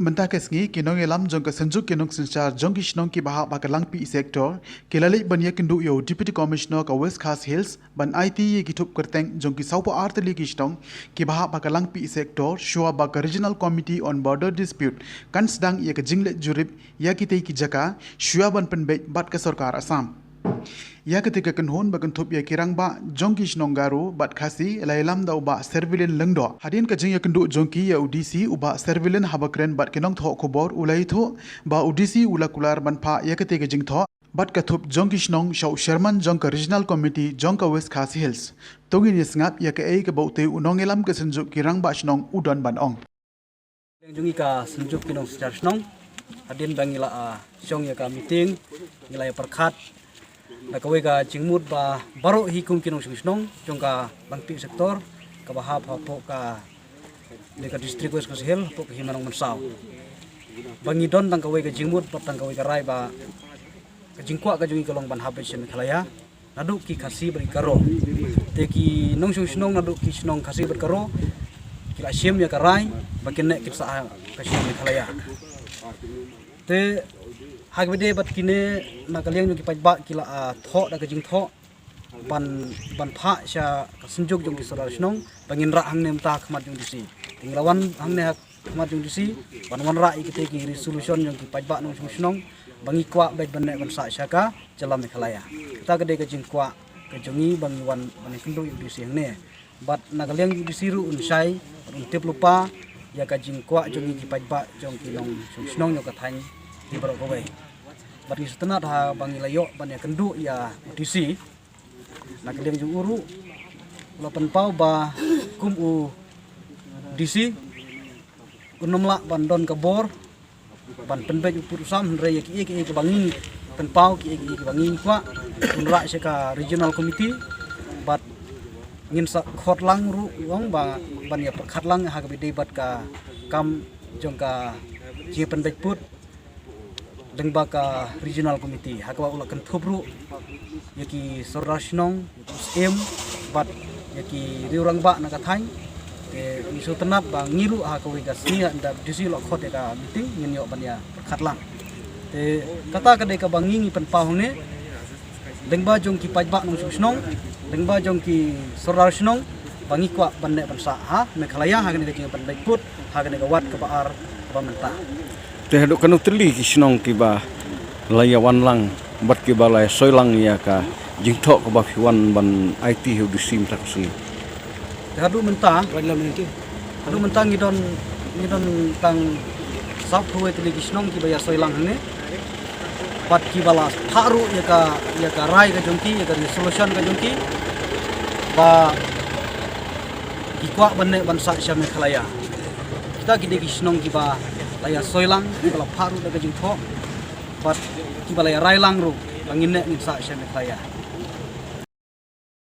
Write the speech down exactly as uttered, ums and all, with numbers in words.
Mynta ka sngi ki nongïalam jong ka Synjuk ki Nongsynshar jong ki Shnong kiba hap ha ka Langpih Sector ki la leit ban ïakynduh ïa u Deputy Commissioner ka West Khasi Hills ban aiti ïa ki thup kyrteng jong ki sawphew ar tylli ki shnong kiba hap ha ka Langpih Sector shuwa ba ka Regional Committee on Border Dispute kan sdang ïa ka jingleit jurip ïa kitei ki jaka shuwa ban pynbeit bad ka sorkar Assam. Ïa katei ka kynhun ba kynthup ïa ki rangbah jong ki shnong Garo bad Khasi la ïalam da u Bah Servilin Lyngdoh. Hadien ka jingïakynduh jong ki ïa u D C, u Bah Servilin haba kren bad ki nongthoh khubor u la ïathuh ba u D C u la kular ban phah ïa katei ka jingthoh bad ka thup jong ki shnong sha u Chairman jong ka Regional Committee jong ka West Khasi Hills. To ngin ïasngap ïa kaei kaba utei u nongïalam ka Synjuk ki Rangbah Shnong u don ban ong. Jong ngi ka Synjuk ki Nongsynshar Shnong, hadien ba ngi la, ah, shong ïa ka meeting, ngi la ïa pyrkhat da kawei ka jingmut ba baroh hi kum ki nongshong shnong jong ka Langpih Sector kaba hap hapoh ka, dei ka District West Khasi Hills, hapoh ka Hima Nongmynsaw, ba ngi don tang kawei ka jingmut bad tang kawei ka rai ba ka jingkwah ka jong ngi ka long ban hap beit sha Meghalaya naduh ki Khasi bad ki Garo. Te ki nongshong shnong naduh ki shnong Khasi bad Garo ki la shim ïa ka rai ba kine kin sah ha ka shnong Meghalaya. Te ha kaba ïadei bad kine, na ka liang jong ki paidbah ki la, ah, thoh da ka jingthoh ban, ban phah sha ka Synjuk jong ki Sordar Shnong ba ngin rah hangne mynta ha khmat jong D C. Te ngi la wan hangne ha khmat jong D C ban wanrah ïa kitei ki resolution jong ki paidbah nongshong shnong ba ngi kwah beit ban neh ban sah sha ka jylla Meghalaya. Kata ka dei ka jingkwah ka jong ngi ba ngi wan ban ïakynduh ïa u D C hangne. Bad na ka liang u D C ruh un shai, un tip lypa ïa ka jingkwah jong ngi ki paidbah jong ki nongshong shnong jong ka thaiñ hi baroh kawei. Bad ngi sngewtynnat haba ngi la ïoh ban ïakynduh ïa u D C, na ka liang jong u ruh u la pynpaw ba kum u D C un ym lah ban don ka bor ban pynbeit u pud u sam, hynrei ïa kiei kiei kiba ngi pynpaw, kiei kiei kiba ngi kwah, un rah sha ka Regional Committee bad ngin sa khot lang ruh, u ong, ba ban ïa pyrkhat lang ha kaba ïadei bad ka kam jong ka jingpynbeit pud lyngba ka Regional Committee, ha kaba u la kynthup ruh ïa ki Sordar Shnong, ïa ki Syiem bad ïa ki riew rangbah na ka thaiñ. Te ngi sngewtynnat ba ngi ruh ha kawei ka sngi ynda u D C u la khot ïa ka meeting, ngin ïoh ban ïa pyrkhat lang. Te kata ka dei kaba ngi ngi pynpaw hangne lyngba jong ki paidbah nongshong shnong, lyngba jong ki Sordar Shnong, ba ngi kwah ban neh ban sah ha Meghalaya ha kane ka jingpynbeit pud ha kane ka wat kaba ar kaba mynta. Te haduh katno tylli ki shnong kiba la ïa wan lang bad kiba la ïa soi lang ïa ka jingthoh kaba phi wan ban aiti ha u D C mynta ka sngi? Te haduh mynta, haduh mynta ngi don, ngi don tang sawphew tylli ki shnong kiba ïa soi lang hangne bad kiba la phah ruh ïa ka, ïa ka rai ka jong ki, ïa ka resolution ka jong ki ba ki kwah ban neh ban sah sha Meghalaya. Kita ki dei ki shnong kiba la ïa soi lang, kiba la phah ruh da ka jingthoh bad kiba la ïa rai lang ruh ba ngin neh ngin sah sha Meghalaya.